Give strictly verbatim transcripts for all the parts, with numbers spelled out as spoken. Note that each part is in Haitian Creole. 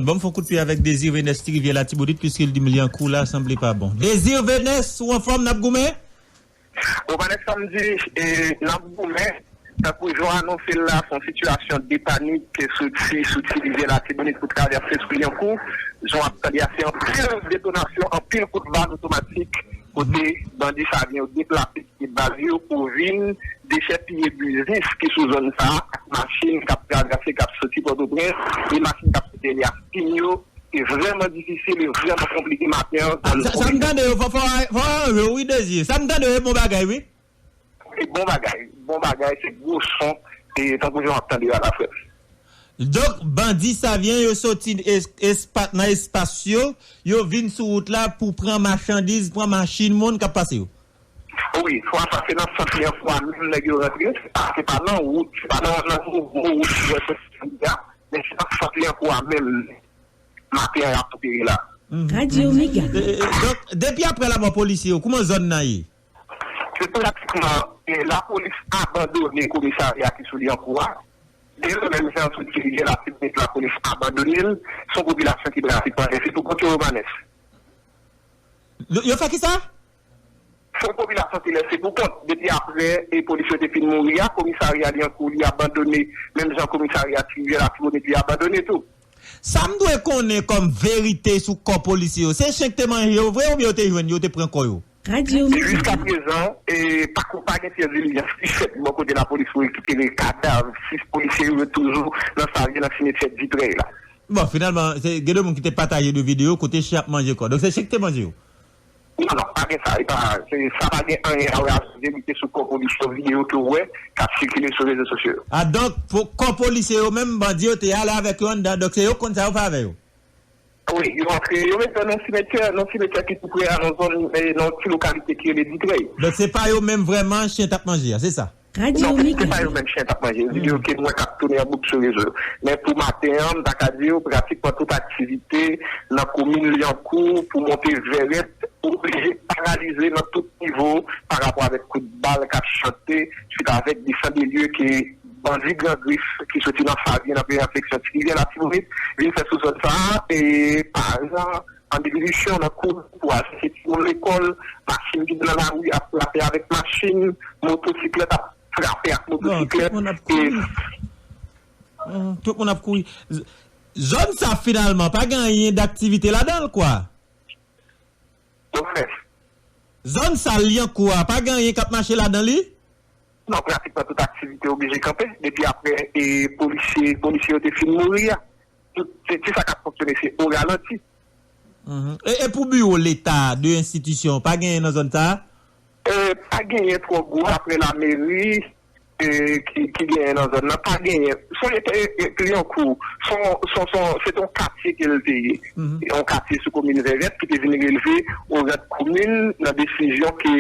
Bon, m fè yon kout pye avèk Désir Venès Ti Rivyè Latibonit, piske l di m Lyankou la sanble pa bon. Désir Venès, ou anfòm, n ap goumen? Bon, Vanessa, m di, e, n ap goumen, tankou jan w anonse l la, se yon sitiyasyon de panik ki soti sou Ti Rivyè Latibonit pou travèse sou Lyankou. Jan w ap tande a, se anpil detonasyon, anpil kout bal otomatik, kote bandi Savyen yo deplase kite baz yo pou vin dechèpiye biznis ki sou zòn sa a, ak machin k ap travèse, k ap soti Pòtoprens, e machin k ap soti Elyas Pin yo. Se vrèman difisil, e vrèman konplike maten an. Ah, sa, sa m tande yo, fò, fò, fò aranje w, wi, Désir. Sa m tande yo, e bon bagay, wi. E bon bagay, bon bagay, se gwo son, e tankou jan w ap tande yo a la, frè. Donk, bandi Savyen yo soti es-, espa-, nan espas yo, yo vin sou wout la pou pran machandiz, pran machin moun k ap pase yo. Wi, fwa sa se nan sant Lyankou a menm nèg yo rantre, se pa, se pa nan wout, se pa nan, nan nouvo wout ki wè soti a, men se nan sant Lyankou a menm maten an y ap opere la. Mhm. Radyo Mega. E, e, e, donk, depi apre lanmò polisye yo, kouman zòn nan ye? Se pratikman, e, lapolis abandone komisarya ki sou Lyankou a. Depi menm jan sou Ti Rivyè Latibonit, lapolis abandone l. Se yon popilasyon ki pratikman lese pou kont yo, Romanes. Yo, yo fè ki sa? Se yon popilasyon ki lese pou kont. Depi apre, e, polis yo te fin mouri a, komisarya Lyankou, li abandone, menm jan komisarya Ti Rivyè Latibonit, li abandone tou. Sa m dwe konnen kòm verite sou kò polisye yo? Se chen k te manje yo vre oubyen yo te jwenn yo, te pran kò yo? Radyo Mega. Jiskaprezan, e, pa, pa gen pyès dilijans ki fèt bò kote lapolis pou rekipere kadav sis polisye yo, yo toujou nan Savyen, nan simetyè Ditrèy la. Bon, finalman, se, gen de moun ki te pataje de videyo kote chen ap manje kò. Donk, se chen ki te manje yo? Non, non, pa gen sa. E pa, se, sa pa gen anyen a wè avèk verite sou kò polisye yo, videyo ke w wè k ap sikile sou rezo sosyo yo. Ah, donk, pou kò polisye yo menm, bandi yo te ale avèk yo anndan, donk se yo k konn sa yo fè avè yo? Wi, yo antre, yo mete yo nan simetyè, nan simetyè ki tou pre a, nan zòn, e, nan ti lokalite ki rele Ditrèy. Donk, se pa yo menm vrèman chen t ap manje a, se sa? Radyo Mega. Non, se pa yo menm chen t ap manje. Videyo ke mwen k ap tounen an bouk sou rezo yo. Men pou maten an, m ta ka di w, pratikman tout aktivite nan komin Lyankou pou monte Vèrèt oblije paralize nan tout nivo pa rapò avèk kout bal k ap chante, swit avèk desann de lye ke bandi Gran Grif ki soti nan Savyen, nan premyè seksyon Ti Rivyè Latibonit, vin fè sou zòn sa a, e paran an depinisyon nan kouri pou al chèche timoun lekòl, machin ki nan lari ap frape avèk machin, motosiklèt ap frape ak motosiklèt. Non, tout moun ap kouri. E, hmm, tout moun ap kouri. Z-, zòn sa finalman, pa gen anyen daktivite ladan l, kwa? Bon, frè. Zòn sa Lyankou a, pa gen anyen k ap mache ladan li? Non, pratikman tout aktivite oblije kanpe. Depi apre, e, polisye, polisye yo te fin mouri a, tout, se, se sa k ap fonksyone, se o ralanti. Mhm. E, e pou biwo Leta, de enstitisyon, pa genyen nan zòn sa a? E, pa genyen twò gwo apre lameri, e, ki, ki genyen nan zòn nan, pa genyen. Son e, e, e, Lyankou, son, son, son, se te yon katye ke l te ye. Mhm. Yon katye sou komin Vèrèt ki te vin relve o rang komin nan desizyon ke,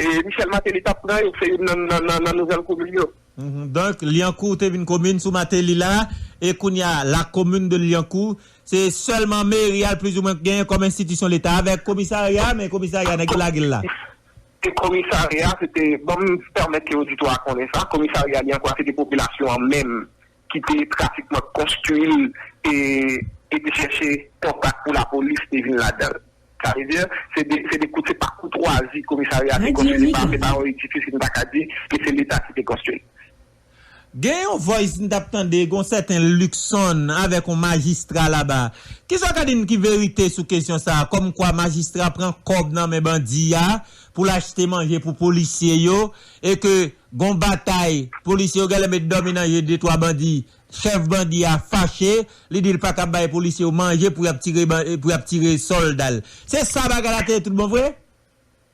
e, Michel Martelly t ap pran yo, se youn nan, nan, nan, nan nouvèl komin yo. Mhm. Donk, Lyankou te vin komin sou Martelly la, e kounye a, la commune de Lyankou, se sèlman meri a, plizoumwen, k genyen kòm enstitisyon Leta avèk komisarya, men komisarya nèg yo lage l la. E komisarya, se te, ban m pèmèt ke oditwa a konnen sa, komisarya Lyankou a, se te popilasyon an menm ki te pratikman konstwi l e, e te chèche kontak pou lapolis te vin ladan l. Sa vle di, se de, se de kout, se pa koutwazi komisarya a te konstwi, se pa, se pa yon edifis, m ta ka di ke se Leta ki te konstwi. Gen yon voice m t ap tande, gen yon sèten Luckson avèk yon majistra laba. Kisa w ka di n ki verite sou kesyon sa a? Kòmkwa majistra pran kòb nan men bandi a pou l achte manje pou polisye yo, e ke gen yon batay, polisye yo genlè met dòmi nan je de twa bandi. Chèf bandi a fache, li di l pa ka bay polisye yo manje pou y ap tire ban-, pou y ap tire sòlda l. Se sa bagay la te ye tout bon vre?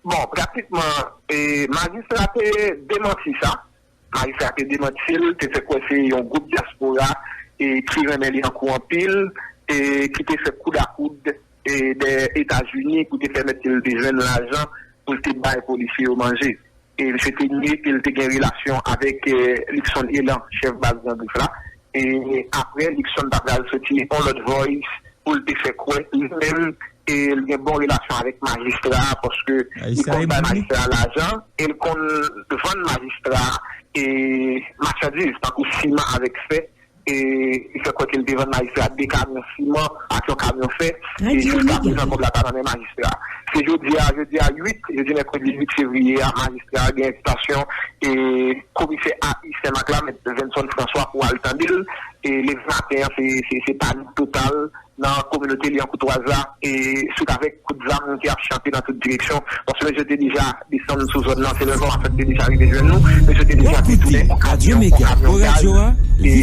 Bon, pratikman, e, majistra te demanti sa. Majistra te demanti l, te fè kwè se yon gwoup dyaspora, e, ki renmen Lyankou anpil, e, ki te fè koud a koud, e, dèyè Etazini pou te pèmèt ke l te jwenn lajan pou l te bay polisye yo manje. E misye te nye ke l te gen relasyon avèk, e, Luckson Elan, chèf baz Gran Grif la. E apre, Luckson ta pral soti yon lòt voice pou l te fè kwè li menm, e, l gen bon relasyon avèk majistra a, paske li konn bay majistra a lajan, e l konn vann majistra a, e, machandiz, tankou siman avèk fè, e li fè kwè ke l te vann majistra de kamyon siman ak yon kamyon fè, e jiska prezan kòb la pa nan men majistra. Se jodi a, jodi a uit, jodi mèkredi uit fevriye a, majistra a gen envitasyon e komisè A I Senmak la, mèt Venson François, pou al tande l. E leve maten an, se, se, se panik total nan kominote Lyon Courtoise la, e swit avèk kout zam ki ap chante nan tout direksyon, paske mesye te deja desann sou zòn nan, se lè enfòmasyon te deja rive jwenn nou, mesye te deja detounen yon kamyon, yon kamyon gaz, e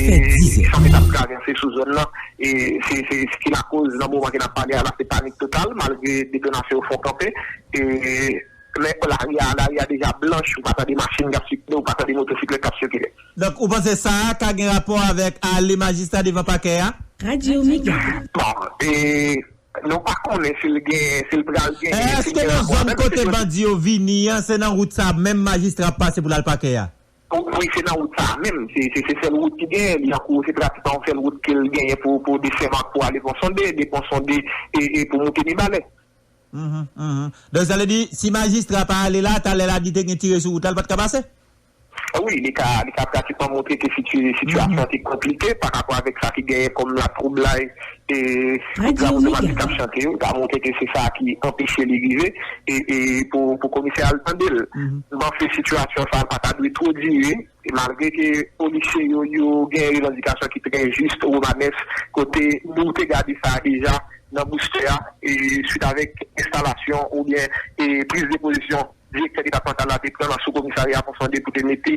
san ke t ap travèse sou zòn nan, e se, se, se ki lakoz nan moman ke n ap pale a la, se panik total, malgre detonasyon yo fè kanpe, e men lari a, lari a deja blanch, ou pa tande machin k ap sikile, ou pa tande motosiklèt k ap sikile. Donk, ou panse sa a ka gen rapò avèk ale majistra devan pakè a? Radyo Mega. Bon, e, nou pa konnen si l gen, si l pral genyen, si l gen rapò avè l. Èske nan zòn kote bandi yo vini an, se nan wout sa a menm majistra ap pase pou l al pakè a? Wi, se nan wout sa a menm. Se, se, se sèl wout ki genyen. Lyankou, se pratikman yon sèl wout ke l genyen pou, pou desann, pou ale Pon Sonde, de Pon Sonde e, e pou moute Mibalè. Mhm, mhm. Donk, sa vle di, si majistra pa ale la, talè la, li te gen tire sou wout la, li pa t ka pase? Wi, li ka, li ka pratikman montre ke siti-, sitiyasyon an te konplike pa rapò avèk sa ki genyen kòm latwoublay e kout zam otomatik k ap chante yo. Li ka montre ke se sa ki anpeche li rive e, e pou, pou komisè a al tande l. M panse sitiyasyon sa a pa ta dwe twò dire. E malgre ke polisye yo, yo gen revandikasyon ki trè jis, Romanes, kote nou te gade sa a deja nan boustè a, e swit avèk enstalasyon oubyen, e priz de pozisyon direktè depatmantal la te pran nan sou komisarya Pon Sonde pou te mete,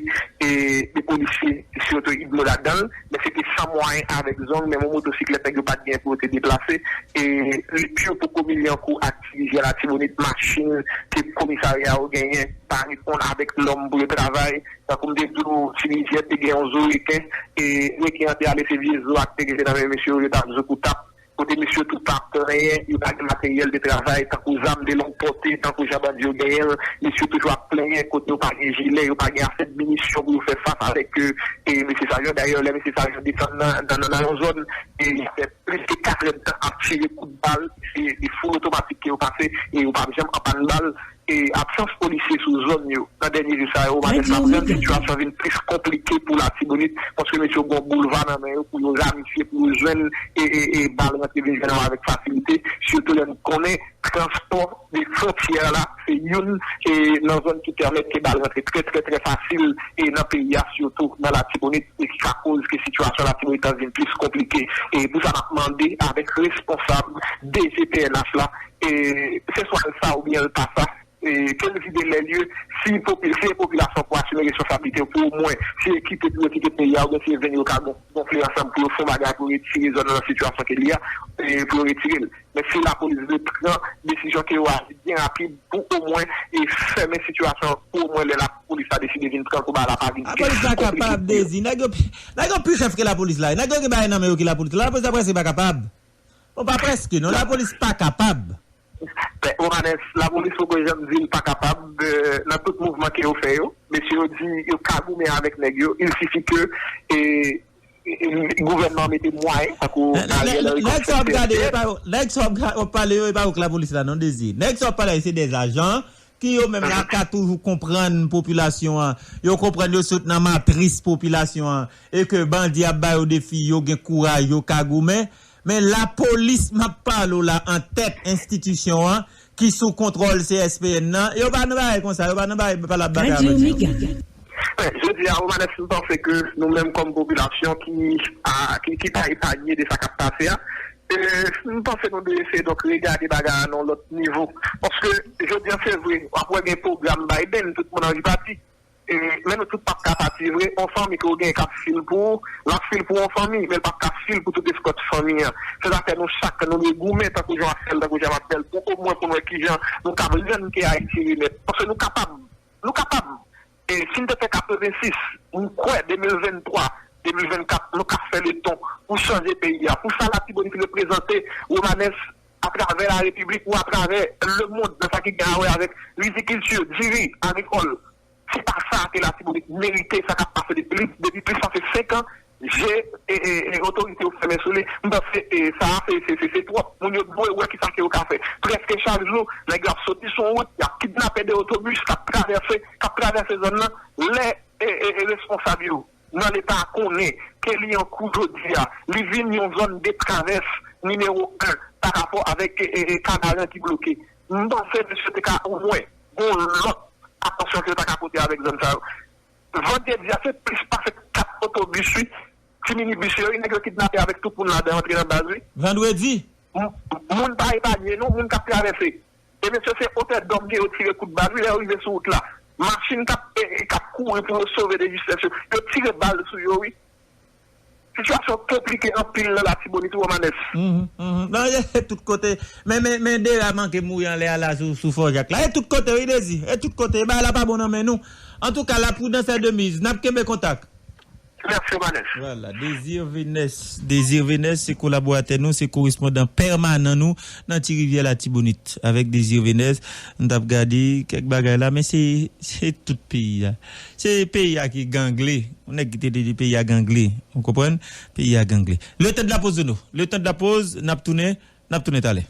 e, de polisye, sitou Idmo ladan l, men se te san mwayen avèk zong, menm yon motosiklèt nèg yo pa t gen pou yo te deplase, e li pyo pou komin Lyankou ak Ti Rivyè Latibonit, machin ke komisarya yo genyen pa reponn avèk nòm pou yo travay. Tankou m te di w, Ti Rivyè te gen yon zo reken, e reken an te ale, se vye zo a ki te rete nan men mesye yo, yo t ap zo kou tap. Kote mesye yo tou pa plenyen, yo pa gen materyèl de travay, tankou zam de long pòte, tankou jan bandi yo genyen l, mesye yo toujou ap plenyen kote yo pa gen jilè, yo pa gen ase de minisyon pou yo fè fas avèk, e, e mesye sa yo. Dayè, lè mesye sa yo desann nan, nan, nan, nan yon zòn, e y ap fè plis ke katrèdtan ap tire kout bal, se de foul otomatik ke yo pase, e yo pa janm anpàn bal. E absans polisye sou zòn yo nan dènye jou sa yo, Romanes, ap rann sitiyasyon vin plis konplike pou Latibonit, paske mesye yo gen yon boulva nan men yo pou yo ramifye, pou yo jwenn e, e, e bal rantre vin jwenn yo avèk fasilite, sitou lè n konnen transpò de fwontyè la se youn e nan zòn ki pèmèt ke bal rantre trè, trè, trè fasil e nan peyi a, sitou nan Latibonit, e ki ka koz ke sitiyasyon Latibonit lan vin plis konplike. E pou sa, n ap mande avèk responsab D G P N H la, e se swa l sa oubyen l pa sa, e ke l vide lè lye, si popi-, si e popilasyon pou asime responsablite yo, pou omwen, si e kite pou yo kite peyi a, oubyen si e vini yo ka gon-, gonfle ansanm pou yo fè yon bagay pou yo retire zòn nan nan sitiyasyon ke li a, e pou yo retire l. Men si lapolis vle pran desizyon ke yo aji byen rapid pou omwen e fèmen sitiyasyon an, pou omwen lè lapolis la deside vin pran kou ba la pa vin pi konplike pou yo. Lapolis pa kapab, Dezi. Nèg yo pi, nèg yo pi chèf ke lapolis la. Nèg yo gen bagay nan men yo ke lapolis la. Lapolis la prèske pa kapab. Bon, pa prèske, non, lapolis pa kapab. Ben, Romanes, lapolis poko janm di l pa kapab, euh, nan tout mouvman ke yo fè yo. Mesye yo di yo ka goumen avèk nèg yo. Il sifi ke, e, e, e, gouvènman an mete mwayen, tankou Ariel Henry kòm chèf C N T S. Nèg sa w ap gade, e pa yo, nèg sa w ap ga-, w ap pale yo, e pa yo k lapolis la, non, Dezi. Nèg sa w ap pale a, se dèzajan ki yo menm la ka toujou konprann popilasyon an. Yo konprann yo sot nan matris popilasyon an. E ke bandi ap ba yo defi, yo gen kouraj, yo ka goumen. Men lapolis m ap pale w la an tèt enstitisyon an ki sou kontwòl C S P N nan, yo pa nan bagay konsa, yo pa nan bagay pale ap batay avèk yo. Men, jodi a, Romanes, m panse ke nou menm kòm popilasyon ki, a, ki, ki pa epanye de sa k ap pase a, e, m panse nou dwe eseye donk regade bagay la nan yon lòt nivo. Paske, jodi a, se vre, w ap wè gen pwogram Biden, tout moun anvi pati. E, men nou tout p ap ka pati vre. Yon fanmi ke w gen k ap fil pou ou, l ap fil pou yon fanmi, men l p ap ka fil pou tout eskòt fanmi an. Se zafè nou chak, nou dwe goumen tankou jan w ap fè l, tankou jan m ap fè l, pou omwen pou n wè kijan nou kab rann ke Ayiti remèt. Paske nou kapab. Nou kapab. E si n te fè katrevensis, m kwè de mil venntwa, de mil vennkat, nou ka fè leton pou chanje peyi a. Pou sa Latibonit reprezante, Romanes, atravè larepiblik ou atravè lemonn, nan sa ki gen a wè avèk rizikilti, diri, agrikòl. Se pa sa ke Latibonit merite, sa k ap pase depi, depi plis pase senk an, je, e, e, e otorite yo fèmen sou li. M panse, e, sa a, se, se, se, se twòp. Moun yo dwe wè kisa ke yo ka fè. Prèske chak jou, nèg yo ap soti sou wout, y ap kidnape de otobis k ap travèse, k ap travèse zòn nan. Lè, e, e, e responsab yo, nan Leta konnen ke li an kou jodi a, li vin yon zòn de travès nimewo en pa rapò avèk e, e, e, Kanaran ki bloke. M panse mesye te ka omwen gon lòt atansyon ke yo ta ka pote avèk zòn sa yo. Vandredi a, se plis pase kat otobis, wi. Ti minibis yo, wi, nèg yo kidnape avèk tout moun ladan, antre nan baz, wi. Vandredi? M- Moun pa epanye, non, moun k ap travèse. E mesye, se otè dòm ke yo tire kout bal, wi, lè yo rive sou wout la. Machin k ap, e, e, k ap kouri pou yo sove de jistès yo, yo tire bal sou yo, wi. Sitiyasyon konplike anpil nan Latibonit, wi, Romanes. Mhm, mhm. Non, e tout kote. Men, men, men Dera manke mouri anlè a la sou, sou Fò Jak la. E tout kote, wi, Dezi. E tout kote. E bagay la pa bon nan men nou. Antouka, la prudence est de mise. N ap kenbe kontak. Mèsi, Romanes. Vwala, Désir Vénès. Désir Vénès, se kolaboratè nou, se korespondan pèmanan nou nan Ti Rivyè Latibonit. Avèk Désir Vénès, nou t ap gade kèk bagay la, men se, se tout peyi a. Se peyi a ki gangle. Yon nèg ki te di peyi a gangle. Ou konprann? Peyi a gangle. Le temps de la pause, Dono. Le temps de la pause, n ap tounen, n ap tounen talè.